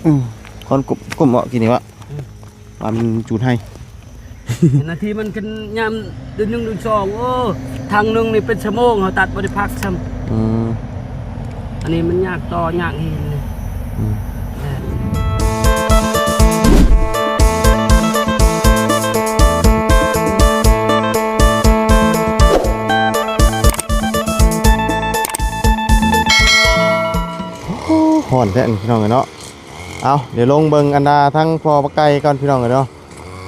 ອືມ ຄວັນກຸ້ມ ກຸ້ມເບາະ ກິນນີ້ວະ ອືມ ວ່າມັນຈູດໄຮ່ ນາທີມັນຂຶ້ນຍາມເດືອນໜຶ່ງເດືອນສອງ ໂອ້ ທາງໜຶ່ງນີ້ເປັນຊົ່ວໂມງ ເຮົາຕັດບໍ່ໄດ້ພັກຊ້ຳ ອືມ ອັນນີ້ມັນຍາກຕໍ ຍາກຫີນນີ້ ອືມ ແມ່ນ ໂອ້ ຮ້ອນແທ້ນີ້ ພີ່ນ້ອງເອີຍເນາະ. ເອົາ ດຽວລົງເບິ່ງອັນດາທາງພໍ່ບັກໄກ່ກ່ອນ ພີ່ນ້ອງເອີຍເນາະ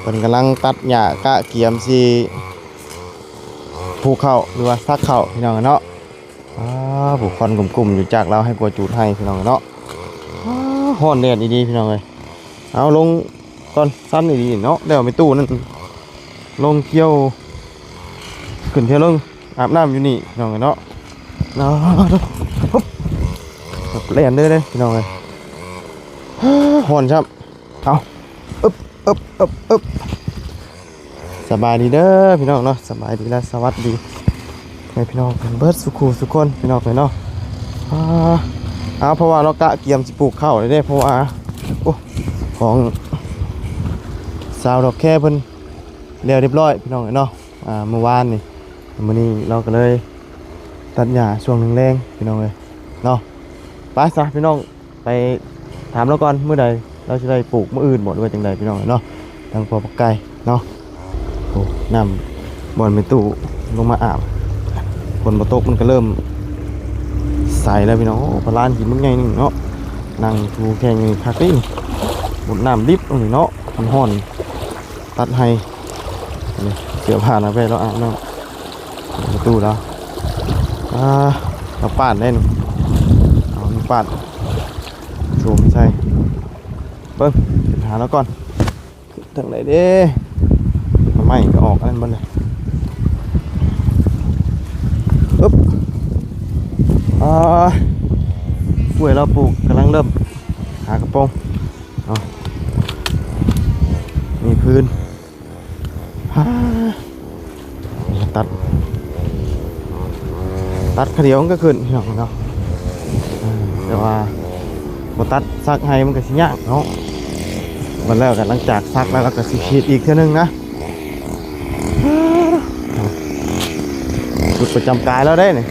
ເພິ່ນກຳລັງຕັດຫຍ້າກະກຽມຊິປູກເຂົ້າ ຫຼືວ່າສັກເຂົ້າ ພີ່ນ້ອງເອີຍເນາະ. ອ້າ ຜູ້ຄວັນກຸ້ມໆຢູ່ ຈັກລາວໃຫ້ກວ່າຈູດໄຮ່ ພີ່ນ້ອງເອີຍເນາະ. ອ້າ ຮ້ອນແດດອີ່ຫຼີ ພີ່ນ້ອງເອີຍ. ເອົາ ລົງກ່ອນ ຊັນອີ່ຫຼີເນາະ ແລ້ວແມ່ຕູ້ນັ້ນ ລົງທ່ຽວ ຂຶ້ນທ່ຽວລົງ ອາບນ້ຳຢູ່ນີ້ ພີ່ນ້ອງເອີຍເນາະ. ນາ ແລ່ນເດີເດ້ ພີ່ນ້ອງເອີຍ. ຮ້ອນຊ້ຳ. ເອົາ ອຶບ ອຶບ ອຶບ ອຶບ. ສະບາຍດີເດີພີ່ນ້ອງເນາະ ສະບາຍດີ ແລະ ສະຫວັດດີໃຫ້ພີ່ນ້ອງເພິ່ນເບິດສູ່ຄູ່ສູ່ຄົນ ພີ່ນ້ອງເອີຍເນາະ. ອ່າ ເອົາ ເພາະວ່າເຮົາກະກຽມຊິປູກເຂົ້າແລ້ວເດ້ ເພາະວ່າ ໂອ້ ຂອງຊາວດອກແຄເພິ່ນແລ້ວຮຽບຮ້ອຍ ພີ່ນ້ອງເອີຍເນາະ. ອ່າ ມື້ວານນີ້ ມື້ນີ້ເຮົາກໍເລີຍຕັດຫຍ້າຊ່ວງແລງໆ ພີ່ນ້ອງເອີຍເນາະ. ໄປຊະ ພີ່ນ້ອງ ໄປຖາມລາວກ່ອນ ມື້ໃດລາວຊິໄດ້ປູກ ມື້ອື່ນບໍ ຫຼືວ່າຈັ່ງໃດ ພີ່ນ້ອງເນາະ. ທາງພໍ່ບັກໄກ່ເນາະ. ໂອ້ ນ້ຳບ່ອນແມ່ຕູ້ລົງມາອາບ ຝົນບໍ່ຕົກມັນກໍເລີ່ມໃສແລ້ວ ພີ່ນ້ອງ. ໂອ້ ປາລານຫີນບັກໃຫຍ່ໜຶ່ງເນາະ ນັ່ງຖູແຂ່ງນີ້ຄັກເດ້. ໝົດນ້ຳດິບນີ້ເນາະ ມັນຮ້ອນ ຕັດໄຮ່ ນີ້ ເສື້ອຜ້າໜ້າແພລາວອາບນ້ຳ ປະຕູລາວ. ອ່າ ລາວປາດໄດ້ນີ້ ເອົານີ້ປາດໂສມໃສ່ ເບິ່ງ ຫາລາວກ່ອນ ທາງໃດເດ້. ໜໍ່ໄມ້ກໍອອກອັນນັ້ນເບິດເລີຍ. ອຶບ ອ່າ ກ້ວຍລາວປູກກຳລັງເລີ່ມຫາກະໂປງ. ເອົາ ມີພື້ນ ອ່າ ຕັດ ຕັດຄາດຽວມັນກໍຂຶ້ນ ພີ່ນ້ອງເນາະ. ເອີ ແຕ່ວ່າບໍ່ຕັດສັກໄຮ່ມັນກໍຊິຍາກເນາະ. ບັດແລ້ວກໍຫຼັງຈາກສັກແລ້ວ ລາວກໍຊິຂີດອີກເທື່ອໜຶ່ງນະ. ຊຸດປະຈຳກາຍລາວເດ້ນີ້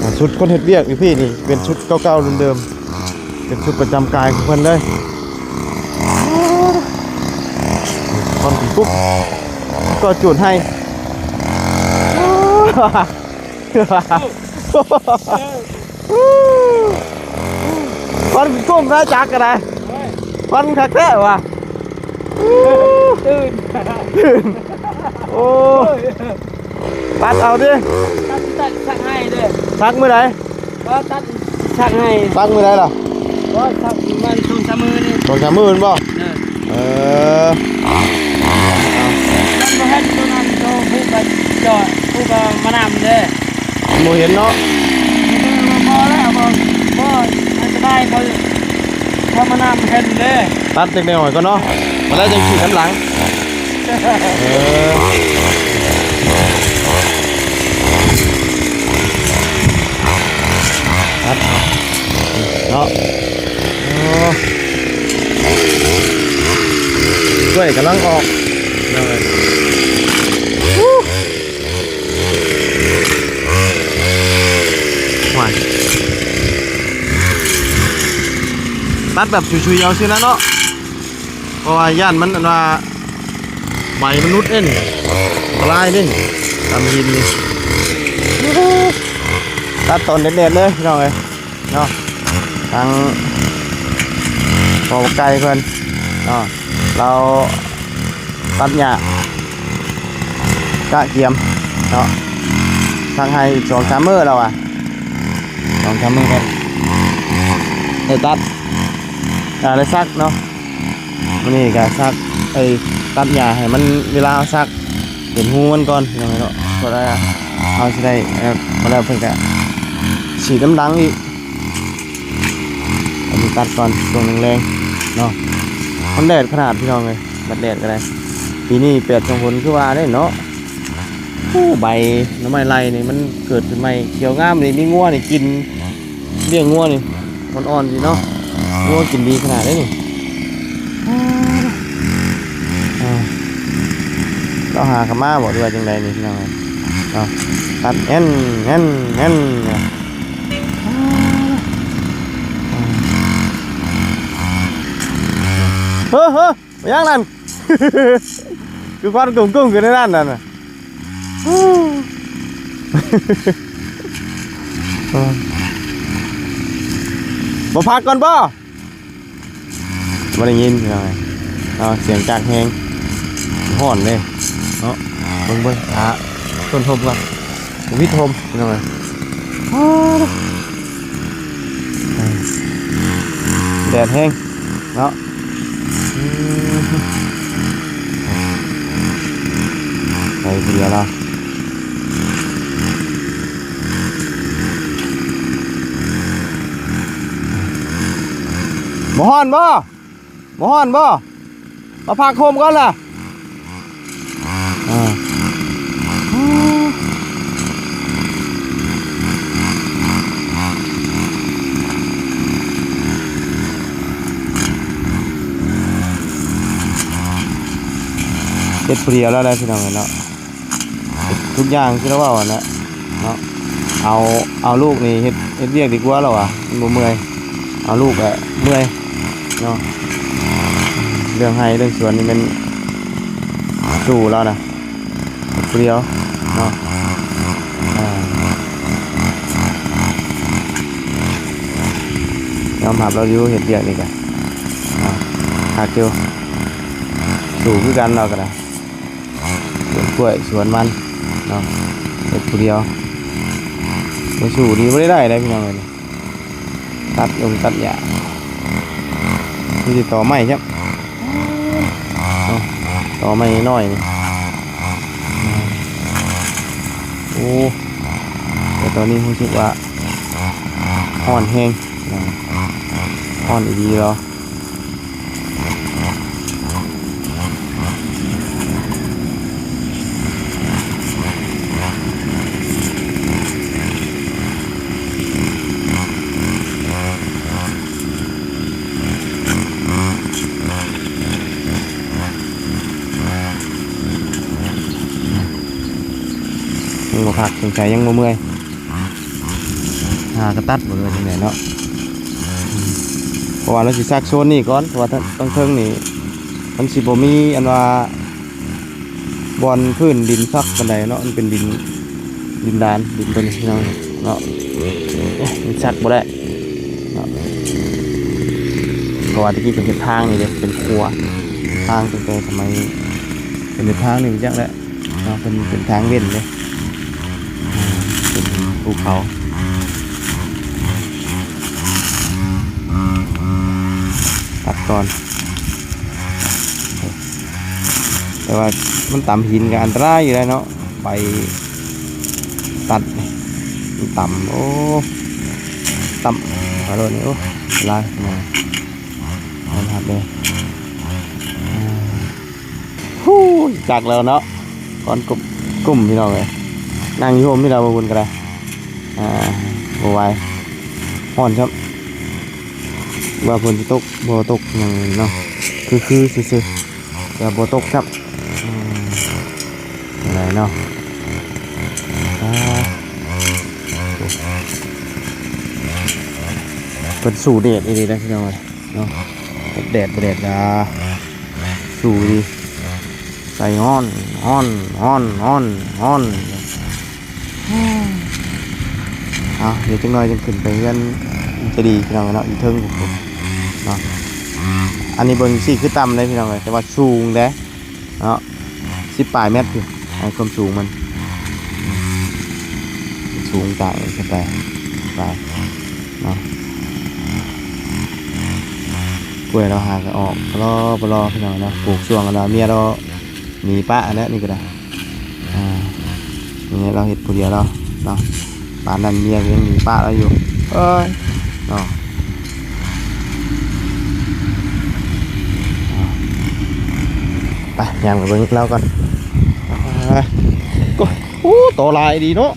ອ່າ ຊຸດຄົນເຮັດວຽກຢູ່ພີ້ນີ້ ເປັນຊຸດເກົ່າໆເດີມໆ ເປັນຊຸດປະຈຳກາຍຂອງເພິ່ນເລີຍ. ຄວັນກຸ້ມໆ ກໍຈູດໄຮ່ ຄວັນກຸ້ມນະ ຈັກກໍໄດ້ ໂອ້ຍ ຄວັນຄັກແທ້ວ່າ. ຕື່ນ ຕື່ນ ໂອ້ຍ ຕັດເອົາຕິ ຕັດ ຕັດສັກໄຮ່ເດ້. ສັກມື້ໃດ? ກໍຕັດສັກໄຮ່ ສັກມື້ໃດລະ? ກໍສັກປະມານສອງສາມມື້ນີ້ ສອງສາມມື້ແມ່ນບໍ່? ເອີ ເອີ ມັນບໍ່ເຫັນໂຕນັ້ນ ໂຕຜູ້ກະຈອດ ຜູ້ກະມານຳເດ້. ບໍ່ເຫັນເນາະ ບໍ່ແລ້ວ ບໍ່ ບໍ່ ອັນຕະລາຍ ບໍ່ ບໍ່ມານຳເຫັນເດ້. ຕັດຈັກໜ້ອຍກ່ອນເນາະ ມາແລ້ວຈັ່ງຂີ່ນຳຫຼັງ. ເອີ ຕັດເນາະ. ໂອ້ ກ້ວຍກຳລັງອອກ ໂອ້ຍ ຕັດແບບຊຸຍໆເອົາຊື່ນະເນາະ ເພາະວ່າຢ້ານມັນ ອັນວ່າ ໃບມັນຫຼຸດເດ້ນີ້ ອັນຕະລາຍເດ້ນີ້ ຕາມຫີນນີ້. ຕັດຕອນແດດໆເລີຍ ພີ່ນ້ອງເອີຍ. ເນາະ ທາງພໍ່ໄກ່ເພິ່ນເນາະ ລາວຕັດຫຍ້າກະກຽມເນາະ ສັກໄຮ່ອີກສອງສາມມື້ແລ້ວວ່າ ສອງສາມມື້ເພິ່ນໄດ້ຕັດ ອ່າ ໄດ້ສັກເນາະ. ມື້ນີ້ກະສັກ ເອີ ຕັດຫຍ້າໃຫ້ມັນ ເວລາເຮົາສັກເປັນຮູມັນກ່ອນ ພີ່ນ້ອງເນາະ ເພາະວ່າເຮົາຊິໄດ້ ເອີ ພໍແລ້ວເພິ່ນກະສີດນ້ຳດັງອີກ. ອັນນີ້ຕັດກ່ອນຊ່ວງແລງໆເນາະ ມັນແດດຂະໜາດ ພີ່ນ້ອງເອີຍ ບັດແດດກໍໄດ້. ປີນີ້ແປດສອງຫົນຄືວ່າເດ້ເນາະ. ໂອ້ ໃບໜໍ່ໄມ້ໄລ່ນີ້ມັນເກີດຂຶ້ນໃໝ່ ຂຽວງາມນີ້ ມີງົວນີ້ກິນ ລ້ຽງງົວນີ້ອ່ອນໆນີ້ເນາະ. ໂອ້ ກິນດີຂະໜາດເດ້ນີ້. ອ່າ ລາວຫາກະມາບໍ ຫຼືວ່າຈັ່ງໃດນີ້ພີ່ນ້ອງເອີຍເນາະ. ຕັດແອ່ນແອ່ນແອ່ນ. ເຮີ ເຮີ ຫຍັງນັ້ນ? ຄືຄວັນກຸ້ງໆ ຂຶ້ນໃນນັ້ນນັ້ນນະ. ບໍ່ພັກກ່ອນບໍ່? ບໍ່ໄດ້ຍິນພີ່ນ້ອງເອີຍເນາະ ສຽງຈັກແຮງ ຮ້ອນເດ້ເນາະ. ເບິ່ງໆ ຫາຕົ້ນຮົ່ມກ່ອນ ວິດຮົ່ມພີ່ນ້ອງເອີຍ. ແດດແຮງເນາະ. ໄປຜູ້ດຽວລາວ. ບໍ່ຮ້ອນບໍ່? ບໍ່ຮ້ອນບໍ່? ມາພັກໂຮມກ່ອນລະ. ອ່າ ເຮັດຜູ້ດຽວລະໄດ໋ພີ່ນ້ອງເອີຍເນາະ. ທຸກຢ່າງທີ່ລາວເວົ້າຫັ້ນແຫຼະເນາະ. ເອົາ ເອົາລູກນີ້ເຮັດ ເຮັດວຽກດີກວ່າລາວວ່າ ມັນບໍ່ເມື່ອຍ. ເອົາລູກແຫຼະເມື່ອຍເນາະ. ເລື່ອງໄຮ່ເລື່ອງສວນນີ້ແມ່ນສູ້ລາວນະ ຜູ້ດຽວເນາະ. ອ່າ ຍອມຮັບລາວຢູ່ ເຮັດວຽກນີ້ກະ ອ່າ ຄັກຢູ່ ສູ້ຄືກັນລາວກະໄດ້. ສວນກ້ວຍສວນມັນເນາະ ເຮັດຜູ້ດຽວ ບໍ່ສູ້ນີ້ບໍ່ໄດ້ໄດ້ເດ້ພີ່ນ້ອງເອີຍ. ຕັດຍົງຕັດຫຍ້າ ມີແຕ່ຕໍໄມ້ຊ້ຳເນາະ ຕໍໄມ້ນ້ອຍນີ້. ໂອ້ ແຕ່ຕອນນີ້ຮູ້ສຶກວ່າຮ້ອນແຮງເນາະ ຮ້ອນອີ່ຫຼີເນາະ. ຍັງບໍ່ພັກ ສົງໄສຍັງບໍ່ເມື່ອຍ. ຫາກະຕັດບໍ່ ຫຼືວ່າຈັ່ງໃດເນາະ. ເພາະວ່າລາວຊິສັກໂຊນນີ້ກ່ອນ ເພາະວ່າທາງ ທາງເທິງນີ້ມັນຊິບໍ່ມີອັນວ່າບ່ອນພື້ນດິນສັກປານໃດເນາະ ມັນເປັນດິນ ດິນດານ ດິນຕົວນີ້ເນາະ ເນາະ. ໂອ້ ມັນສັກບໍ່ໄດ້ເນາະ ເພາະວ່າແຕ່ກີ້ເພິ່ນເຮັດທາງນີ້ເດ້ ເປັນຂົວທາງ ຕັ້ງແຕ່ສະໄໝເພິ່ນເຮັດທາງນີ້ ບໍ່ຈັກແຫຼະ ເນາະ. ເປັນ ເປັນທາງເວັ້ນເດ້ ເປັນພູເຂົາ ຕັດກ່ອນ. ແຕ່ວ່າມັນຕຳຫີນກະອັນຕະລາຍຢູ່ແລ້ວເນາະ ໄປຕັດນີ້ມັນຕຳ ໂອ້ ຕຳເອົາໂລດນີ້ ໂອ້ ຫຼາຍ ຍອມຮັບເດີ. ຮູ້ຈັກແລ້ວເນາະ ກ່ອນກຸ້ມ ກຸ້ມພີ່ນ້ອງເອີຍ ນັ່ງຢູ່ຮົ່ມນີ້ລະ ບໍ່ບຸນກະໄດ້. ອ່າ ບໍ່ໄຫວ ຮ້ອນຊ້ຳ ວ່າຝົນຊິຕົກ ບໍ່ຕົກຫຍັງເນາະ ຄືໆ ຊື່ໆ ແຕ່ບໍ່ຕົກຊ້ຳ. ອືມ ຈັ່ງໃດເນາະ ອ່າ ເພິ່ນສູ້ແດດອີ່ຫຼີເດ້ພີ່ນ້ອງເອີຍ. ເນາະ ແດດບໍ່ແດດກະສູ້ດີ ໃສ່ຮ້ອນ ຮ້ອນ ຮ້ອນ ຮ້ອນ ຮ້ອນ. ເອົາ ດຽວຈັກໜ່ອຍຈຶ່ງຂຶ້ນໄປເຮືອນຈະດີພີ່ນ້ອງເນາະ ຢູ່ເທິງພຸ້ນເນາະ. ອັນນີ້ເບິ່ງຊີ້ຄືຕ່ຳເດ້ພີ່ນ້ອງເອີຍ ແຕ່ວ່າສູງເດ້ ເນາະ ສິບປາຍແມັດພຸ້ນ ໃນຄວາມສູງມັນ ສູງຕາຍຂຶ້ນໄປ ຕາຍເນາະ. ກ້ວຍລາວຫາກະອອກປະລໍໆ ພີ່ນ້ອງເນາະ ປູກຊ່ວງລາວ ເມຍລາວໜີປະຫັ້ນແຫຼະ ນີ້ກະໄດ້. ອ່າ ນີ້ລາວເຮັດຜູ້ດຽວລາວເນາະ ປານນັ້ນເມຍກະຍັງໜີປະລາວຢູ່ ເອີຍ ເນາະ. ໄປ ຍ່າງໄປເບິ່ງລາວກ່ອນ. ໂອ້ ໂອ້ ໂຕຫຼາຍດີເນາະ.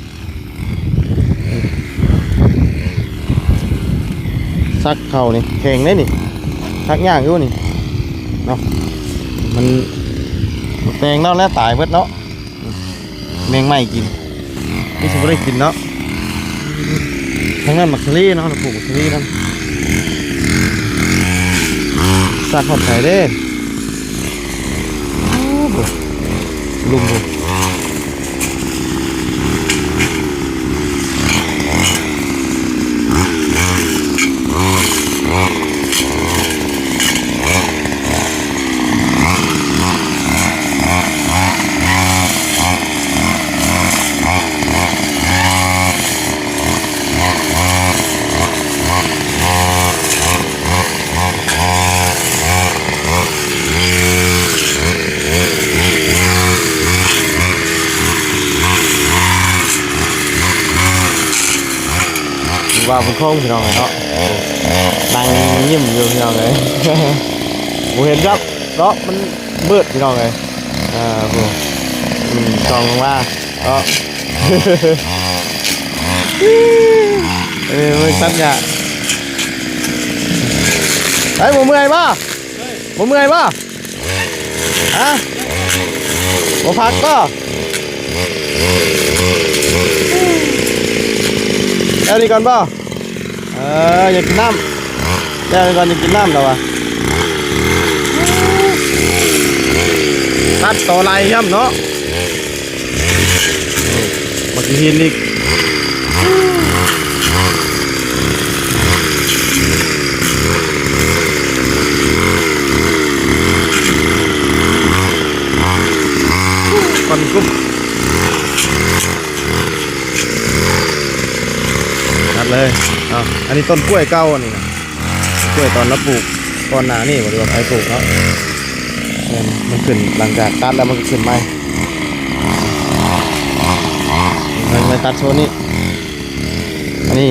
ສັກເຂົ້ານີ້ແຂງເດ້ນີ້ ສັກຍາກຢູ່ນີ້ເນາະ. ມັນ ແຕງເນາະ ແລ້ວຕາຍເບິດເນາະ. ແມງໄມ້ກິນ ຄືຊິບໍ່ໄດ້ກິນເນາະ. ທາງນັ້ນໝາກສາລີເນາະ ເຮົາປູກໝາກສາລີນຳ. ສັກຮອດໃສເດ້? ລຸ່ມພຸ້ນ. ວ່າບຸນຄົງ ພີ່ນ້ອງເອີຍເນາະ ນັ່ງຍິ້ມຢູ່ ພີ່ນ້ອງເອີຍ. ບໍ່ເຫັນຈັກເນາະ ມັນມືດ ພີ່ນ້ອງເອີຍ. ເອີ ຜູ້ ອືມ ສ່ອງລົງມາເນາະ. ເອີ ມັນຕັດຫຍ້າ. ເອີ ບໍ່ເມື່ອຍບໍ່? ບໍ່ເມື່ອຍບໍ່? ຮະ ບໍ່ພັກບໍ່? ແລ້ວນີ້ກ່ອນບໍ່? ເອີ ຢາກກິນນ້ຳ ແລ້ວນີ້ກ່ອນ ຢາກກິນນ້ຳແລ້ວວ່າ. ຕັດຕໍ່ໄລ່ຊ້ຳເນາະ. ບັກຫີນອີກ ຄວັນກຸບ ຕັດເລີຍ. ເອົາ ອັນນີ້ຕົ້ນກ້ວຍເກົ່າ ອັນນີ້ນະ ກ້ວຍຕອນລາວປູກກ່ອນໜ້ານີ້ ບໍ່ ຫຼືວ່າໃຜປູກເນາະ. ແມ່ນ ມັນຂຶ້ນ ຫຼັງຈາກຕັດແລ້ວມັນກໍຂຶ້ນໃໝ່. ມາ ມາຕັດໂຊນນີ້ ອັນນີ້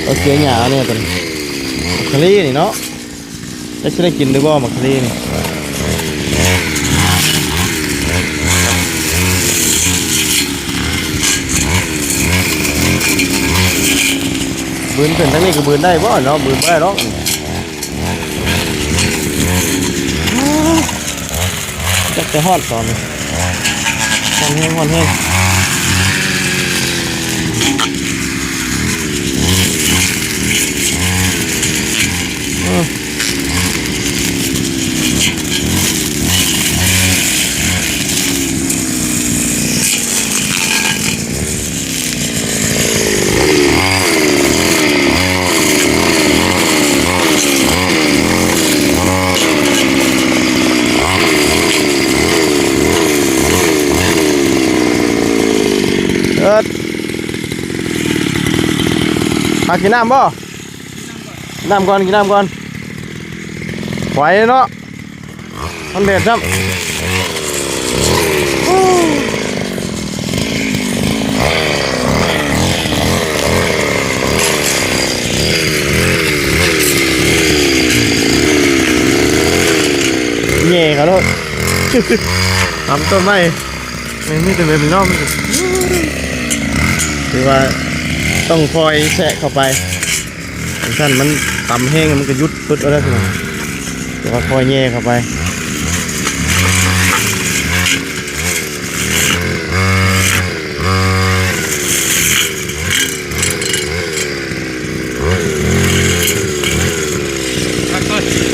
ເອົາເສຍຫຍ້າ ອັນນີ້ເປັນໝາກສາລີນີ້ເນາະ. ຈັກຊິໄດ້ກິນຫຼືບໍ່ໝາກສາລີນີ້? ບືນຂຶ້ນທາງນີ້ກໍບືນໄດ້ບໍ່ເນາະ? ບືນບໍ່ໄດ້ດອກ. ຈັກຈະຮອດຕອນນີ້ ຮ້ອນແຮງ ຮ້ອນແຮງ. ເອີ ເອີ ພາກິນນ້ຳບໍ່? ກິນນ້ຳກ່ອນ ກິນນ້ຳກ່ອນ ໄຫວເນາະ. ມັນແດດຊ້ຳ ແຍ່ເຂົາໂລດ ຕາມຕົ້ນໄມ້ ມັນມີແຕ່ແບບນີ້ເນາະ. ມັນກໍຖືວ່າຕ້ອງຄອຍແຊະເຂົ້າໄປ. ຈັ່ງຊັ້ນມັນຕຳແຮງ ມັນກໍຢຸດປຶດເອົາໄດ້ພີ່ນ້ອງ ແຕ່ວ່າຄ່ອຍແຍ່ເຂົ້າໄປ.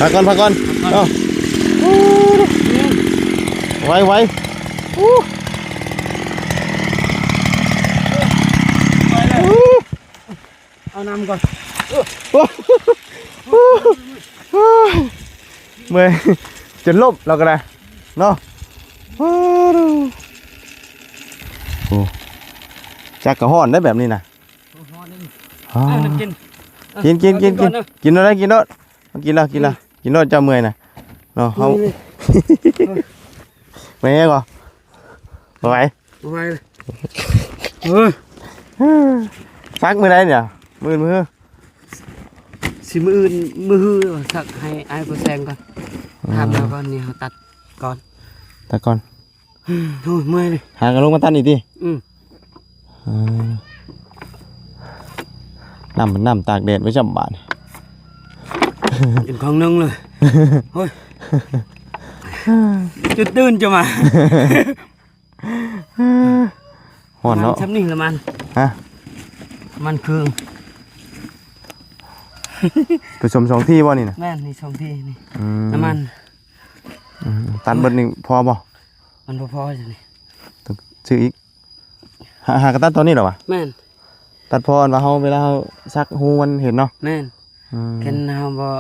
ພັກກ່ອນ ພັກກ່ອນ ພັກກ່ອນ ເອົາ ໄວໆ ເອົານ້ຳກ່ອນ ໂອ້ ເມື່ອຍ ຈົນລົ້ມລາວກໍໄດ້ເນາະ. ໂອ້ ຈັກກະຮ້ອນໄດ໋ແບບນີ້ນະ. ຮ້ອນນີ້ ເອົານ້ຳກິນ ກິນ ກິນ ກິນ ກິນ ກິນ ກິນໂລດ ກິນໂລດ ກິນແລ້ວ ກິນແລ້ວ ກິນໂລດ ເຈົ້າເມື່ອຍນະເນາະ. ເຮົາ ເມື່ອຍບໍ່? ບໍ່ໄຫວ ບໍ່ໄຫວ ເອີ ສັກມື້ໃດນີ້? ມື້ອື່ນ ມື້ຮື ຊິມື້ອື່ນ ມື້ຮື ສັກໃຫ້ອ້າຍຜູ້ແຊງກ່ອນ ຖາມລາວກ່ອນ. ນີ້ເຮົາຕັດກ່ອນ ຕັດກ່ອນ. ໂອ້ຍ ເມື່ອຍເລີຍ ຫາກັນລົງມາຕັດອີກຕິ. ອື ເອີ ນ້ຳ ນ້ຳຕາກແດດໄວ້ຈ້ຳບາດ. ກິນຂອງໜຶ່ງເລີຍ. ໂອ້ຍ ຈົນຕື່ນຈະມາ. ຮ້ອນເນາະ. ປະມານຊ່ຳນີ້ລະມັນ. ຮະ? ນ້ຳມັນເຄື່ອງ. ປະສົມສອງທີ່ບໍ່ນີ້ນະ? ແມ່ນ ນີ້ສອງທີ່ນີ້. ອືມ ນ້ຳມັນ. ອືມ ຕັດເບິດນີ້ພໍບໍ່? ມັນບໍ່ພໍຈັ່ງນີ້ ຕ້ອງຊື້ອີກ. ຫາ ຫາກະຕັດຕອນນີ້ເຫລອວະ? ແມ່ນ. ຕັດພໍອັນວ່າເຮົາ ເວລາເຮົາສັກຮູມັນເຫັນເນາະ. ແມ່ນ. ອືມ ຄັນເຮົາບໍ່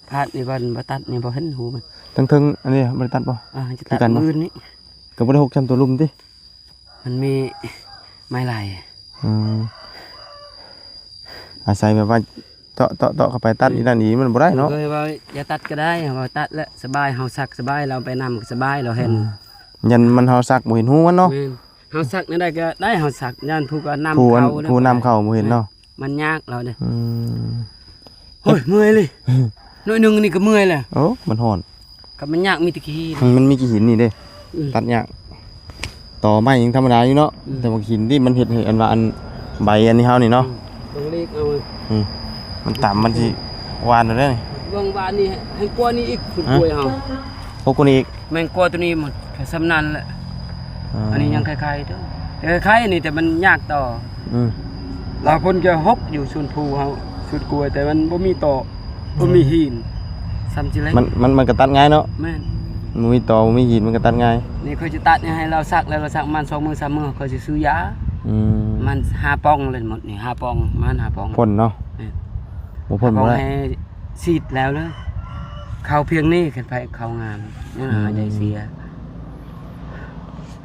ພາດນີ້ ບໍ່ ບໍ່ຕັດນີ້ ບໍ່ເຫັນຮູມັນ. ເທິງໆ ອັນນີ້ບໍ່ໄດ້ຕັດບໍ່? ອ່າ ຈະຕັດມື້ອື່ນນີ້. ກະບໍ່ໄດ້ຫົກຊ່ຳຕົວລຸ່ມຕິ? ມັນມີໄມ້ໄຫຼ. ອືມ ອາໄສແບບວ່າ ເຕາະ ເຕາະ ເຕາະເຂົ້າໄປ ຕັດ ອືມ ອີກນັ້ນອີກ ມັນບໍ່ໄດ້ເນາະ. ເອີ ວ່າຢ່າຕັດກະໄດ້ ເຮົາວ່າຕັດແລ້ວສະບາຍ ເຮົາສັກສະບາຍ ລາວໄປນຳກະສະບາຍ ລາວເຫັນ. ອືມ ຢ້ານມັນ ເຮົາສັກບໍ່ເຫັນຮູມັນເນາະ. ແມ່ນ. ເຮົາສັກແນວໃດກະໄດ້ ເຮົາສັກ ຢ້ານຜູ້ກະນຳເຂົ້າ ຜູ້ນຳເຂົ້າບໍ່ເຫັນເນາະ. ມັນຍາກລາວເດ້. ອືມ ໂອ້ຍ ເມື່ອຍເລີຍ. ໜ້ອຍໜຶ່ງນີ້ກະເມື່ອຍແລ້ວ. ໂອ້ ມັນຮ້ອນ. ກະມັນຍາກ ມີແຕ່ຂີ້ຫີນ. ມັນມີຂີ້ຫີນນີ້ເດ້. ອືມ ຕັດຍາກ. ຕໍໄມ້ຍັງທຳມະດາຢູ່ເນາະ. ອືມ ແຕ່ວ່າຂີ້ຫີນນີ້ມັນເຮັດໃຫ້ອັນວ່າ ອັນໃບອັນນີ້ເຮົານີ້ເນາະ. ອືມ ຕ້ອງຫຼີກເອົາ. ອືມ ມັນຕຳ ມັນຊິຫວານແລ້ວເດ້. ເບິ່ງຫວານນີ້ ໃຫ້ກວ່ານີ້ອີກ ຜູ້ ຮະ? ກວຍເຮົາ. ໂອ້ ກວ່ານີ້ອີກ. ແມ່ນ ກວ່າໂຕນີ້ມັນກະຊ່ຳນັ້ນແຫຼະ. ອໍ ອັນນີ້ຍັງໄຄໆເດີ ໄຄໆນີ້ ແຕ່ມັນຍາກຕໍ່. ອືມ ລາວເພິ່ນກະຫົກຢູ່ສວນພູເຮົາ ສວນກ້ວຍ ແຕ່ມັນບໍ່ມີຕໍ ອືມ ບໍ່ມີຫີນ ຊ່ຳຊິເລັກ. ມັນ ມັນ ມັນກະຕັດງ່າຍເນາະ. ແມ່ນ. ບໍ່ມີຕໍ ບໍ່ມີຫີນ ມັນກະຕັດງ່າຍ. ນີ້ຂ້ອຍຈະຕັດນີ້ໃຫ້ລາວສັກ ແລ້ວລາວສັກປະມານສອງມື້ສາມມື້ ຂ້ອຍຊິຊື້ຢາ. ອືມ ປະມານຫ້າປ່ອງເລີຍໝົດນີ້ ຫ້າປ່ອງ ປະມານຫ້າປ່ອງ. ພົ້ນເນາະ. ແມ່ນ. ບໍ່ພົ້ນບໍ່ໄດ້ ໃຫ້ສີດແລ້ວເລີຍ. ເຂົ້າພຽງນີ້ ຄັນໄປເຂົ້າງາມ ຍັງຫາໃຈເສຍ. ອືມ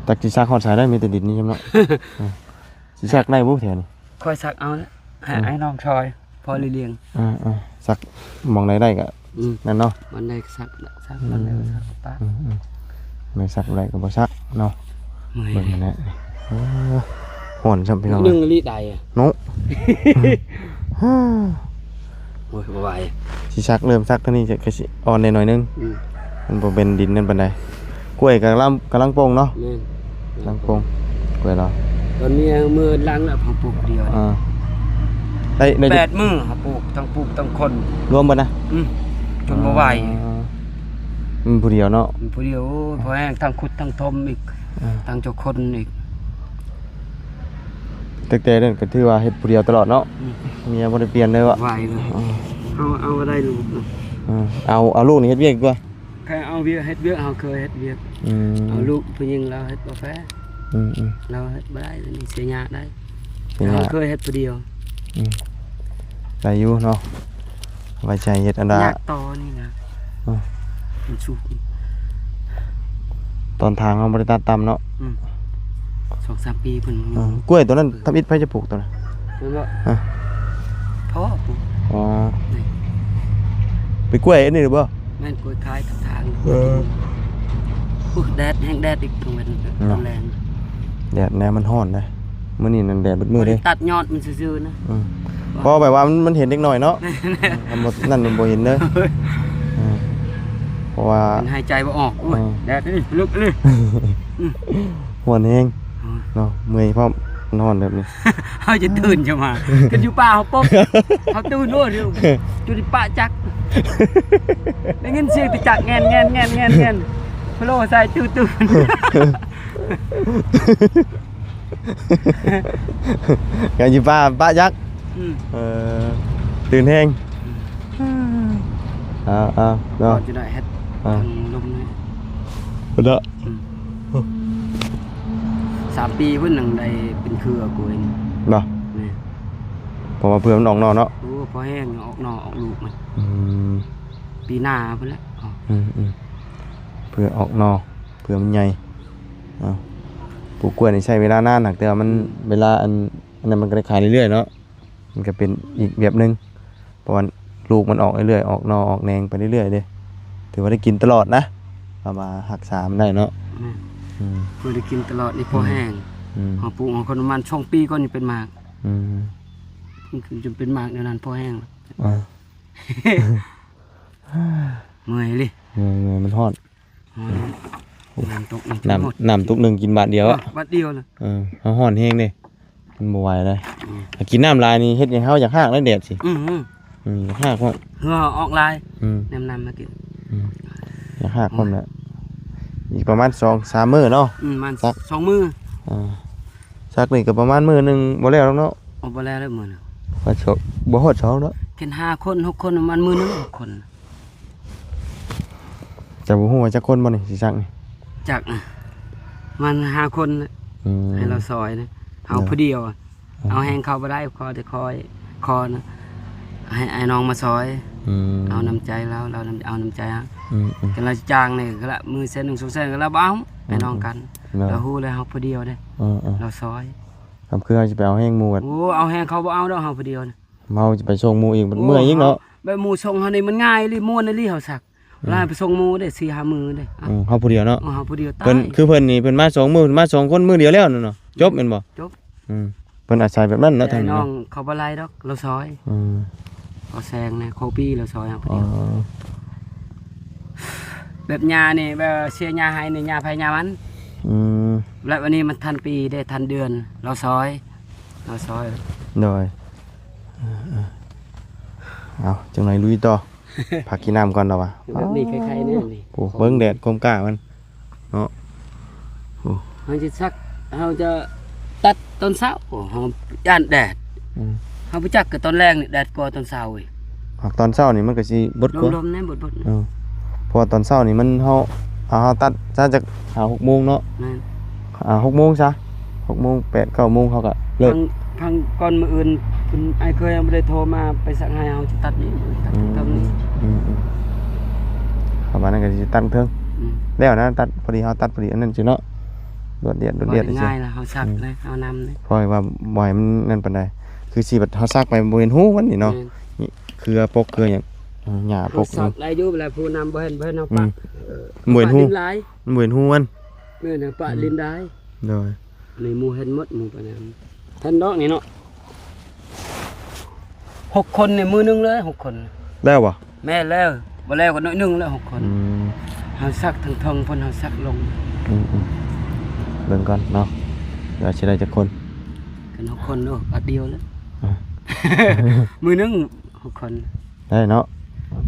ຈັກຊິສັກຮອດໃສໄດ້ ມີແຕ່ດິນນີ້ຊ່ຳເນາະ. ເອີ ຊິສັກໄດ້ບໍ່ແຖວນີ້? ຂ້ອຍສັກເອົາແຫຼະ ໃຫ້ ອືມ ອ້າຍນ້ອງຊ່ອຍ ພໍລ້ຽງ. ເອີໆ ສັກໝ່ອງໃດໄດ້ກະ ອືມ ນັ້ນເນາະ. ບ່ອນໃດກະສັກ ສັກ ອືມ ບ່ອນໃດກະສັກປະ. ອືມໆ ໄດ້ສັກໄດ້ກະບໍ່ສັກເນາະ. ເມື່ອຍ ເບິ່ງຫັ້ນແຫຼະ. ໂອ້ ຮ້ອນຊ່ຳພີ່ນ້ອງ. ໜຶ່ງລີດໄດ໋ ເນາະ. ໂອ້ຍ ບໍ່ໄຫວ. ຊິສັກ ເລີ່ມສັກທາງນີ້ກະຊິອ່ອນແດ່ໜ້ອຍໜຶ່ງ. ອືມ ມັນບໍ່ເປັນດິນນັ້ນປານໃດ. ກ້ວຍກຳລັງ ກຳລັງປົ່ງເນາະ. ແມ່ນ. ກຳລັງປົ່ງ ກ້ວຍລາວ. ຕອນນີ້ເມື່ອຫຼັງລະເຮົາປູກດຽວ. ອ່າ ໄດ້ ໄດ້ ແປດມື້ເຮົາປູກ ທັງປູກທັງຂົນ ລວມເບິດນະ. ອືມ ຈົນບໍ່ໄຫວ. ອ່າ ມັນຜູ້ດຽວເນາະ. ມັນຜູ້ດຽວ. ໂອ້ຍ ພໍແຮງ ທັງຂຸດທັງຖົມອີກ. ອ່າ ທັງເຈົ້າຂົນອີກ. ຕັ້ງແຕ່ນັ້ນກະຖືວ່າເຮັດຜູ້ດຽວຕະຫຼອດເນາະ. ອືມ ເມຍບໍ່ໄດ້ປ່ຽນເລີຍວະ. ໄຫວເລີຍ. ອໍ ເຮົາເອົາໄດ້ລູກນະ. ເອີ ເອົາ ເອົາລູກນີ້ເຮັດວຽກກວ່າ. ເຮົາເອົາວຽກ ເຮັດວຽກ ເຮົາເຄີຍເຮັດວຽກ. ອືມ ເອົາລູກຜູ້ຍິງລາວເຮັດກາແຟ. ອືມໆ ລາວເຮັດບໍ່ໄດ້ ອັນນີ້ເສຍຍາກໄດ໋. ເສຍຍາກ. ເຮົາເຄີຍເຮັດຜູ້ດຽວ. ອືມ ໄດ້ຢູ່ເນາະ. ໄວ້ໃຈເຮັດອັນດາ ຍາກຕໍ່ນີ້ນະ. ອືມ ມັນສຸກ. ຕອນທາງເຮົາບໍ່ໄດ້ຕັດຕ່ຳເນາະ. ອືມ ສອງສາມປີພຸ້ນ. ອືມ ກ້ວຍໂຕນັ້ນທຳອິດໃຜຈະປູກໂຕນັ້ນ? ແມ່ນບໍ່? ຮະ? ພໍ່ປູກ. ອໍ ນີ້ ເປັນກ້ວຍອັນນີ້ຫຼືບໍ່? ແມ່ນ ກ້ວຍຂາຍທາງ. ເອີ ໂອ້ຍ ແດດ ແຮງແດດອີກ ກາງເວັນ ເນາະ ກາງແລງ. ແດດແນວມັນຮ້ອນເດ້. ມື້ນີ້ນັ້ນແດດເບິດມື້ເດ້. ຕັດຍອດມັນຊື່ໆນະ. ອືມ ພໍແບບວ່າມັນ ມັນເຫັນເດັກນ້ອຍເນາະ. ອັນບໍ່ ນັ້ນມັນບໍ່ເຫັນເດີ. ເອີ ເພາະວ່າ ມັນຫາຍໃຈບໍ່ອອກ. ໂອ້ຍ ເອີ ແດດນີ້ ລຶກນີ້. ອືມ ຮ້ອນແຮງ ໂອ້ຍ ເນາະ. ເມື່ອຍພ້ອມ ນອນແບບນີ້ ເຮົາຈະຕື່ນຈະມາ. ຄັນຢູ່ປ່າເຮົາປົກ ເຮົາຕື່ນໂລດ. ຢູ່ໃນປ່າຈັກ ໄດ້ຍິນສຽງແຕ່ຈັກແງ່ນໆໆໆ ພະໂລໃສ່ຕື່ນໆ. ກະຢູ່ປ່າປະຈັກ. ອືມ ເອີ ຕື່ນແຮງ. ອືມ ເອົາໆ ເນາະ ຈະໄດ້ເຮັດ ອ່າ ທາງລຸ່ມນີ້ ເນາະ. ອືມ ສາມປີພຸ້ນຍັງໄດ້ເປັນເຄືອກວຍນີ້. ບໍ່? ແມ່ນ. ເພາະວ່າເພື່ອມັນອອກໜໍ່ເນາະ. ໂອ້ ພໍແຮງ ອອກໜໍ່ອອກລູກມັນ. ອືມ ປີໜ້າພຸ້ນແຫຼະ. ອືມໆ ເພື່ອອອກໜໍ່ ເພື່ອມັນໃຫຍ່. ເອົາ ປູກກ້ວຍນີ້ໃຊ້ເວລານານ ຫາກແຕ່ວ່າມັນ ອືມ ເວລາອັນ ອັນນັ້ນມັນກະໄດ້ຂາຍເລື້ອຍໆເນາະ. ມັນກະເປັນອີກແບບໜຶ່ງ ເພາະວ່າລູກມັນອອກເລື້ອຍໆ ອອກໜໍ່ອອກແໜງໄປເລື້ອຍໆເດ້. ຖືວ່າໄດ້ກິນຕະຫຼອດນະ ເຮົາມາຮັກສາມັນໄດ້ເນາະ. ແມ່ນ. ອືມ ເພື່ອໄດ້ກິນຕະຫຼອດນີ້ ອືມ ພໍແຮງ. ອືມ ເຮົາປູກເຮົາຄົນປະມານສອງປີກ່ອນນີ້ເປັນໝາກ. ອືມ ມັນຄືຈະເປັນໝາກແນວນັ້ນ ພໍແຮງ. ເອີ ເມື່ອຍເລີຍ. ເມື່ອຍ ເມື່ອຍ ມັນຮ້ອນ. ໂອ້ຍ ນ້ຳຕົກນີ້ ນ້ຳ ນ້ຳຕຸກໜຶ່ງກິນບາດດຽວອະ. ບາດດຽວນະ. ເອີ ເຮົາຮ້ອນແຮງເດ້ ມັນບໍ່ໄຫວເລີຍ. ອືມ ຖ້າກິນນ້ຳຫຼາຍນີ້ເຮັດໃຫ້ເຮົາຢາກຮາກເລີຍແດດຊິ. ອືມ ອືມ ຢາກຮາກພ້ອມ ເຫື່ອອອກຫຼາຍ ອືມ ແນມນ້ຳມາກິນ ອືມ ຢາກຮາກພ້ອມແຫຼະ ອີກປະມານສອງສາມມື້ເນາະ ອືມ ປະມານສອງມື້ ອ່າ ສັກນີ້ກໍປະມານມື້ໜຶ່ງບໍ່ແລ້ວດອກເນາະ ໂອ້ ບໍ່ແລ້ວເດີມື້ໜຶ່ງ ບໍ່ຮອດສອງເນາະ ເປັນຫ້າຄົນຫົກຄົນ ປະມານມື້ໜຶ່ງຫົກຄົນ ເຈົ້າບໍ່ຮູ້ວ່າຈັກຄົນບໍ່ນີ້ຊິສັກນີ້ ຈັກນະ ປະມານຫ້າຄົນນະ ອືມ ໃຫ້ລາວຊ່ອຍນະ ເຮົາຜູ້ດຽວ ເອົາແຮງເຂົາບໍ່ໄດ້ ຂໍແຕ່ຄອຍ ຂໍນະ ໃຫ້ອ້າຍນ້ອງມາຊ່ອຍ ອືມ ເອົານ້ຳໃຈລາວ ລາວເອົານ້ຳໃຈເຮົາ ອືມໆ ຄັນລາວຈ້າງນີ້ກໍລະ ມື້ແສນໜຶ່ງສອງແສນກໍລາວບໍ່ເອົາ ອ້າຍນ້ອງກັນ ລາວຮູ້ແລ້ວເຮົາຜູ້ດຽວເດ້ ເອີໆ ລາວຊ່ອຍ ກໍຄືເຮົາຊິໄປເອົາແຮງໝູ່ ໂອ້ ເອົາແຮງເຂົາບໍ່ເອົາດອກ ເຮົາຜູ້ດຽວນະ ເຮົາຈະໄປສົ່ງໝູ່ອີກ ເມື່ອຍອີກເນາະ ແບບໝູ່ສົ່ງເຮົານີ້ມັນງ່າຍອີ່ຫຼີ ມ່ວນອີ່ຫຼີ ເຮົາສັກ ອືມ ລາວໄປສົ່ງໝູ່ເດ້ ສີ່ຫ້າມື້ເດ້ ອືມ ເຮົາຜູ້ດຽວເນາະ ເອີ ເຮົາຜູ້ດຽວຕາຍ ເພິ່ນ ຄືເພິ່ນນີ້ ເພິ່ນມາສອງມື້ ເພິ່ນມາສອງຄົນມື້ດຽວແລ້ວນັ້ນເນາະ ຈົບແມ່ນບໍ່ ຈົບ ອືມ ເພິ່ນອາໄສແບບນັ້ນເນາະ ແຕ່ອ້າຍນ້ອງເຂົາບໍ່ໄລ່ດອກ ລາວຊ່ອຍ ອືມ ຂໍແຊງແດ່ ຂໍປີ້ ລາວຊ່ອຍເຮົາຜູ້ດຽວ ອໍ ແບບຫຍ້ານີ້ ແບບເສຍຫຍ້າໄຮ່ນີ້ ຫຍ້າໃຜຫຍ້າມັນ ອືມ ແລ້ວອັນນີ້ມັນທັນປີເດ້ ທັນເດືອນ ລາວຊ່ອຍ ລາວຊ່ອຍ ໂດຍ ເອີໆ ເອົາ ຈັ່ງໃດລຸຍຕໍ່ ພັກກິນນ້ຳກ່ອນລະວະ ແບບນີ້ໄຄໆແນ່ນີ້ ໂອ້ ເບິ່ງແດດຄວາມກ້າມັນເນາະ ໂອ້ ເຮົາຈະສັກ ເຮົາຈະຕັດຕອນເຊົ້າ ເຮົາຢ້ານແດດ ອືມ ເຮົາບໍ່ຈັກ ກໍຕອນແລງນີ້ແດດກວ່າຕອນເຊົ້າອີກ ອາ ຕອນເຊົ້ານີ້ມັນກໍຊິບົດກວ່າ ລົມໆແນ່ ບົດໆ ເອີ ເພາະວ່າຕອນເຊົ້ານີ້ມັນ ເຮົາ ເຮົາຕັດຊະຈັກຫ້າຫົກໂມງເນາະ ແມ່ນ ອ່າ ຫົກໂມງຊະ ຫົກໂມງ ແປດ ເກົ້າໂມງເຮົາກະເລີກ ພັງ ພັງກ່ອນມື້ອື່ນ ເພິ່ນ ອ້າຍເຄີຍບໍ່ໄດ້ໂທມາ ໄປສັກໃຫ້ເຮົາຈະຕັດນີ້ ຕັດ ອືມ ເທິງນີ້ ອືມໆ ປະມານນັ້ນກໍຊິຕັດເທິງ ອືມ ແລ້ວນະ ຕັດພໍດີ ເຮົາຕັດພໍດີອັນນັ້ນຊື່ເນາະ ລວດລຽດ ລວດລຽດ ງ່າຍລະ ເຮົາສັກ ອືມ ນະ ເຮົານຳນະ ເພາະວ່າບໍ່ໃຫ້ມັນນັ້ນປານໃດ ຄືຊິແບບເຮົາສັກໄປບໍ່ເຫັນຮູມັນນີ້ເນາະ ແມ່ນ ເຄືອປົກເຄືອຫຍັງ ຫຍ້າປົກ ເຮົາສັກໄດ້ຢູ່ ແລ້ວຜູ້ນຳບໍ່ເຫັນ ບໍ່ເຫັນເຮົາປະ ອືມ ເອີ ບໍ່ເຫັນຮູ ປະດິນຫຼາຍ ມັນບໍ່ເຫັນຮູມັນ ແມ່ນ ປະດິນຫຼາຍ ໂດຍ ນີ້ໝູ່ເຫັນໝົດ ໝູ່ປານນັ້ນ ເຫັນດອກນີ້ເນາະ ຫົກຄົນນີ້ມື້ໜຶ່ງເລີຍ ຫົກຄົນ ແລ້ວບໍ່? ແມ່ນແລ້ວ ບໍ່ແລ້ວກໍໜ້ອຍໜຶ່ງແລ້ວ ຫົກຄົນ ອືມ ເຮົາສັກເທິງໆ ເພິ່ນເຮົາສັກລົງ ອືມໆ ເບິ່ງກ່ອນເນາະ ວ່າຊິໄດ້ຈັກຄົນ ກັນຫົກຄົນເນາະ ບາດດຽວແລ້ວ ອ່າ ມື້ໜຶ່ງຫົກຄົນ ໄດ້ເນາະ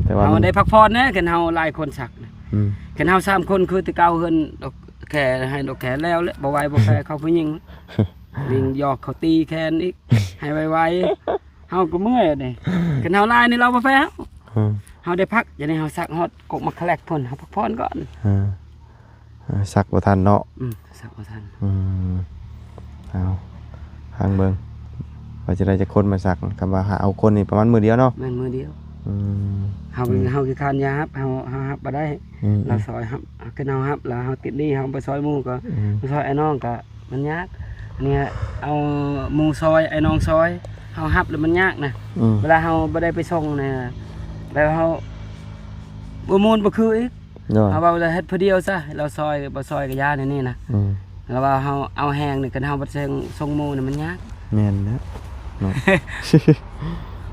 ແຕ່ວ່າເຮົາໄດ້ພັກຜ່ອນແດ່ ຄັນເຮົາຫຼາຍຄົນສັກນະ ອືມ ຄັນເຮົາສາມຄົນ ຄືແຕ່ເກົ່າ ເຮືອນດອກແຄ ໃຫ້ດອກແຄແລ້ວແຫຼະ ບໍ່ໄຫວບໍ່ແຟເຂົາຜູ້ຍິງ ຍິງຢອກເຂົາຕີແຂນອີກ ໃຫ້ໄວໆ ເຮົາກໍເມື່ອຍເດ້ ຄັນເຮົາຫຼາຍນີ້ລາວບໍ່ແຟເຮົາ ອືມ ເຮົາໄດ້ພັກ ດຽວນີ້ເຮົາສັກຮອດກົກໝາກຂະແລກພຸ້ນ ເຮົາພັກຜ່ອນກ່ອນ ເອີ ເອີ ສັກບໍ່ທັນເນາະ ອືມ ສັກບໍ່ທັນ ອືມ ເອົາ ຟັງເບິ່ງ ວ່າຈະໄດ້ຈັກຄົນມາສັກ ຄັນວ່າຫາເອົາຄົນນີ້ປະມານມື້ດຽວເນາະ ແມ່ນມື້ດຽວ ອືມ ເຮົາ ອືມ ເຮົາຂີ້ຄ້ານຢາຮັບ ເຮົາ ເຮົາຮັບບໍ່ໄດ້ ອືມ ລາວຊ່ອຍຮັບ ຄັນເຮົາຮັບລະເຮົາຕິດໜີ້ ເຮົາໄປຊ່ອຍໝູ່ກໍ ອືມ ໄປຊ່ອຍອ້າຍນ້ອງກໍມັນຍາກ ອັນນີ້ເອົາໝູ່ຊ່ອຍ ອ້າຍນ້ອງຊ່ອຍ ເຮົາຮັບລະມັນຍາກນະ ອືມ ເວລາເຮົາບໍ່ໄດ້ໄປສົ່ງນະ ແລ້ວເຮົາບໍ່ມ່ວນບໍ່ຄືອີກ ໂດຍ ເຮົາເວົ້າແລ້ວເຮັດຜູ້ດຽວຊະ ລາວຊ່ອຍບໍ່ຊ່ອຍກໍຢ່າແນວນີ້ນະ ອືມ ລະວ່າເຮົາເອົາແຮງນີ້ ຄັນເຮົາບໍ່ສົ່ງໝູ່ນີ້ມັນຍາກ ແມ່ນແລ້ວເນາະ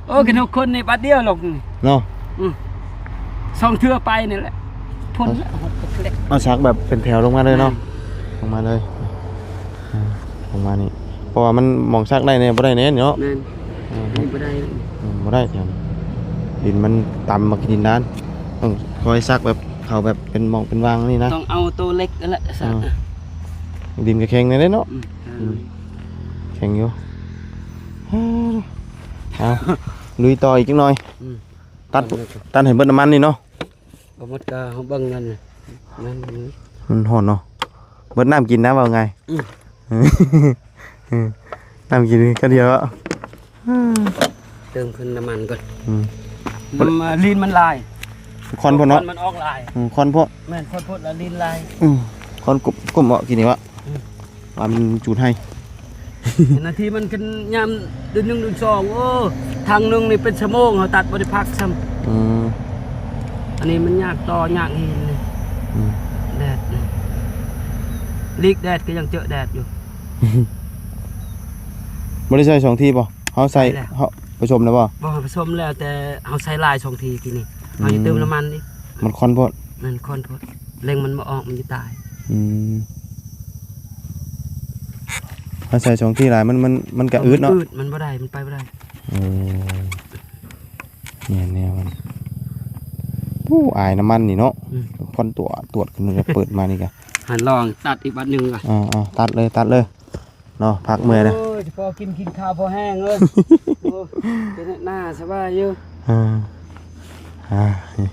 ໂອ້ ຄັນຫົກຄົນນີ້ບາດດຽວລົງນີ້ເນາະ ອືມ ສອງເທື່ອໄປນີ້ແຫຼະ ພຸ້ນແຫຼະ ເອົາສັກແບບເປັນແຖວລົງມາເລີຍເນາະ ແມ່ນ ລົງມາເລີຍ ອືມ ປະມານນີ້ ເພາະວ່າມັນໝ່ອງສັກໄດ້ແດ່ບໍ່ໄດ້ແດ່ເນາະ ແມ່ນ ເອີ ອັນນີ້ບໍ່ໄດ້ ອືມ ບໍ່ໄດ້ແຖວນີ້ ດິນມັນຕ່ຳ ມັກດິນດ້ານ ຕ້ອງຄ່ອຍສັກແບບ ເຂົ້າແບບເປັນໝ່ອງເປັນຫວ່າງນີ້ນະ ຕ້ອງເອົາໂຕເຫຼັກນັ້ນແຫຼະສັກ ເອີ ດິນກໍແຂງແດ່ເນາະ ອືມ ອືມ ແຂງຢູ່ ເອົາ ລຸຍຕໍ່ອີກຈັກໜ່ອຍ ອືມ ຕັດ ຕັດໃຫ້ເບິດນ້ຳມັນນີ້ເນາະ ບໍ່ໝົດກໍເຮົາເບິ່ງນັ້ນ ນັ້ນ ມັນຮ້ອນເນາະ ເບິດນ້ຳກິນນະ ເວົ້າງ່າຍ ອືມ ນ້ຳກິນຄຳດຽວເນາະ ເຕີມຂຶ້ນນ້ຳມັນກ່ອນ ອືມ ນ້ຳ ລີນມັນຫຼາຍ ຄວັນໂພດເນາະ ຄວັນມັນອອກຫຼາຍ ອືມ ຄວັນໂພດ ແມ່ນ ຄວັນໂພດລະລີນຫຼາຍ ອືມ ຄວັນກຸ້ມ ກຸ້ມເນາະ ກິນນີ້ວະ ອືມ ວ່າມັນຈູດໃຫ້ ເຫັນນາທີມັນຂຶ້ນຍາມເດືອນໜຶ່ງເດືອນສອງ ໂອ້ ຖັງໜຶ່ງນີ້ເປັນຊົ່ວໂມງ ເຮົາຕັດບໍ່ໄດ້ພັກຊ້ຳ ອືມ ອັນນີ້ມັນຍາກຕໍ່ຍາກຫີນນີ້ ອືມ ແດດນີ້ ຫຼີກແດດກໍຍັງເຈີແດດຢູ່ ບໍ່ໄດ້ໃສ່ສອງທີບໍ່? ເຮົາໃສ່ ໃສ່ແລ້ວ ເຮົາປະສົມແລ້ວບໍ່? ບໍ່ ປະສົມແລ້ວ ແຕ່ເຮົາໃສ່ຫຼາຍສອງທີກີ້ນີ້ ອືມ ເຮົາຈະເຕີມນ້ຳມັນອີກ ມັນຄວັນໂພດ ແມ່ນຄວັນໂພດ ເລັ່ງມັນບໍ່ອອກ ມັນຈະຕາຍ ອືມ ເຮົາໃສ່ສອງທີຫຼາຍ ມັນ ມັນ ມັນກະອືດເນາະ ມັນອືດ ມັນບໍ່ໄດ້ ມັນໄປບໍ່ໄດ້ ໂອ້ ແມ່ນແນວມັນ. ໂອ້ ອາຍນ້ຳມັນນີ້ເນາະ. ອືມ ຄວັນຕົວະຕວດຂຶ້ນມາ ເປີດມານີ້ກະ ຫັນລອງຕັດອີກບາດໜຶ່ງກະ. ເອີໆ ຕັດເລີຍ ຕັດເລີຍເນາະ ພັກເມື່ອຍເດີ. ໂອ້ຍ ພໍກິນ ກິນຂ້າວພໍແຮງເອີຍ. ໂອ້ ເປັນໜ້າສະບາຍຢູ່. ເອີ ອ່າ ນີ້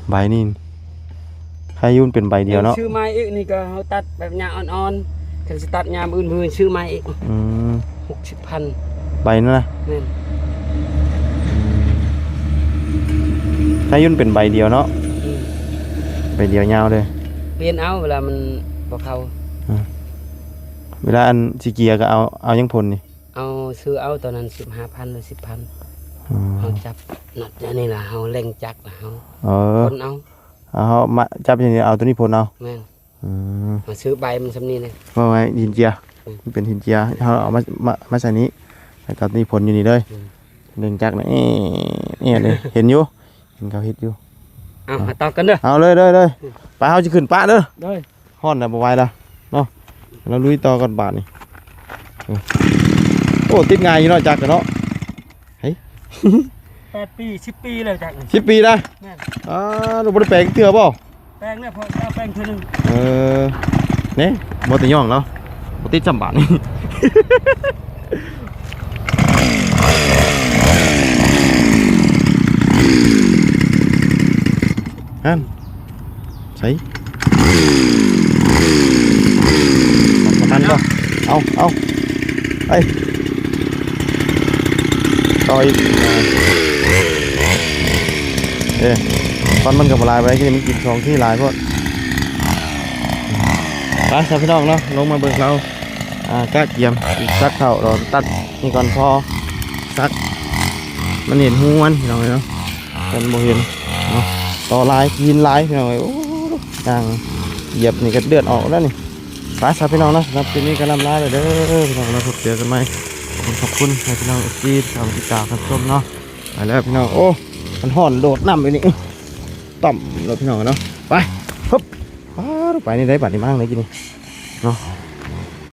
ໃບນີ້ ໄຄຍຸນເປັນໃບດຽວເນາະ. ຊື້ໃໝ່ອີກ ນີ້ກໍເຮົາຕັດແບບຍາມອ່ອນໆ ຄັນຊິຕັດຍາມອື່ນ ມື້ອື່ນຊື້ໃໝ່ອີກ. ອືມ ຫົກສິບພັນ ໃບນັ້ນນະ. ແມ່ນ. ອືມ ໄຄຍຸນເປັນໃບດຽວເນາະ. ອືມ ໃບດຽວຍາວເລີຍ. ປ່ຽນເອົາເວລາມັນບໍ່ເຂົ້າ. ອືມ ເວລາອັນຊິເກຍກໍເອົາ ເອົາຫຍັງພົນນີ້? ເອົາ ຊື້ເອົາຕອນນັ້ນ ສິບຫ້າພັນ ຫຼື ສິບພັນ. ອືມ ເຮົາຈັບນັດອັນນີ້ລະ ເຮົາເລັ່ງຈັກລະ ເຮົາ ເອີ ພົນເອົາ. ເອົາ ເຮົາມາຈັບຢູ່ນີ້ ເອົາໂຕນີ້ພົນເອົາ. ແມ່ນ. ອືມ ມາຊື້ໃບມັນຊ່ຳນີ້ນະ ເອົາໄວ້ຫີນເຈຍ. ອືມ ມັນເປັນຫີນເຈຍ ເຮົາເອົາມາ ມາ ມາໃສ່ນີ້ ແລ້ວກໍນີ້ພົນຢູ່ນີ້ເລີຍ. ອືມ ເລັ່ງຈັກນະ ເອະ ເອະເລີຍ ເຫັນຢູ່ ເຫັນເຂົາເຮັດຢູ່. ເອົາ ມາຕໍ່ກັນເດີ. ເອົາເລີຍ ເລີຍ ເລີຍ. ອືມ ໄປ ເຮົາຊິຂຶ້ນປະເດີ. ໂດຍ. ຮ້ອນແລ້ວ ບໍ່ໄຫວແລ້ວເນາະ ເຮົາລຸຍຕໍ່ກ່ອນບາດນີ້. ໂອ້ ຕິດງ່າຍຢູ່ເນາະ ຈັກກະເນາະ. ເຮີ້ຍ ແປດປີ ສິບປີແລ້ວຈັກນີ້. ສິບປີນະ. ແມ່ນ. ອ່າ ບໍ່ໄດ້ແປງເທື່ອບໍ່? ແປງແລ້ວ ພໍຈະແປງເທື່ອໜຶ່ງ. ເອີ ນີ້ ບໍ່ແຕ່ຍ້ອງແລ້ວ ບໍ່ຕິດຊ້ຳບາດນີ້. ຫັ້ນ ໃສ ມັນບໍ່? ເອົາ ເອົາ ໄປ ຕໍ່ອີກ. ເອີ ຄວັນມັນກໍບໍ່ຫຼາຍໄປ ກິນ ມັນກິນສອງທີຫຼາຍໂພດ. ໄປຊະພີ່ນ້ອງເນາະ ລົງມາເບິ່ງເຂົາ ອ່າ ກະກຽມ ສັກເຂົ້າ ລະຕັດນີ້ກ່ອນ ພໍສັກມັນເຫັນຮູມັນ ພີ່ນ້ອງເອີຍເນາະ. ເພິ່ນບໍ່ເຫັນເນາະ ຕໍ່ຫຼາຍ ກິນຫຼາຍ ພີ່ນ້ອງເອີຍ. ໂອ້ ຍ່າງຢຽບນີ້ກໍເລືອດອອກແລ້ວນີ້. ໄປຊະພີ່ນ້ອງເນາະ ສຳລັບຄລິບນີ້ກໍລ່ຳລາແລ້ວເດີພີ່ນ້ອງເນາະ. ພົບເຈີກັນໃໝ່ ຂອບຄຸນ ຂອບຄຸນໃຫ້ພີ່ນ້ອງ ເອັຟຊີ ທີ່ເຂົ້າມາຕິດຕາມຮັບຊົມເນາະ. ໄປແລ້ວພີ່ນ້ອງ. ໂອ້ ມັນຮ້ອນໂດດນ້ຳຢູ່ນີ້ ຕ່ຳແລ້ວພີ່ນ້ອງເນາະ. ໄປ ຮຶບ ປາດ ໄປນີ້ໄດ້ບາດນີ້ ມາທາງໃດກິນນີ້ເນາະ.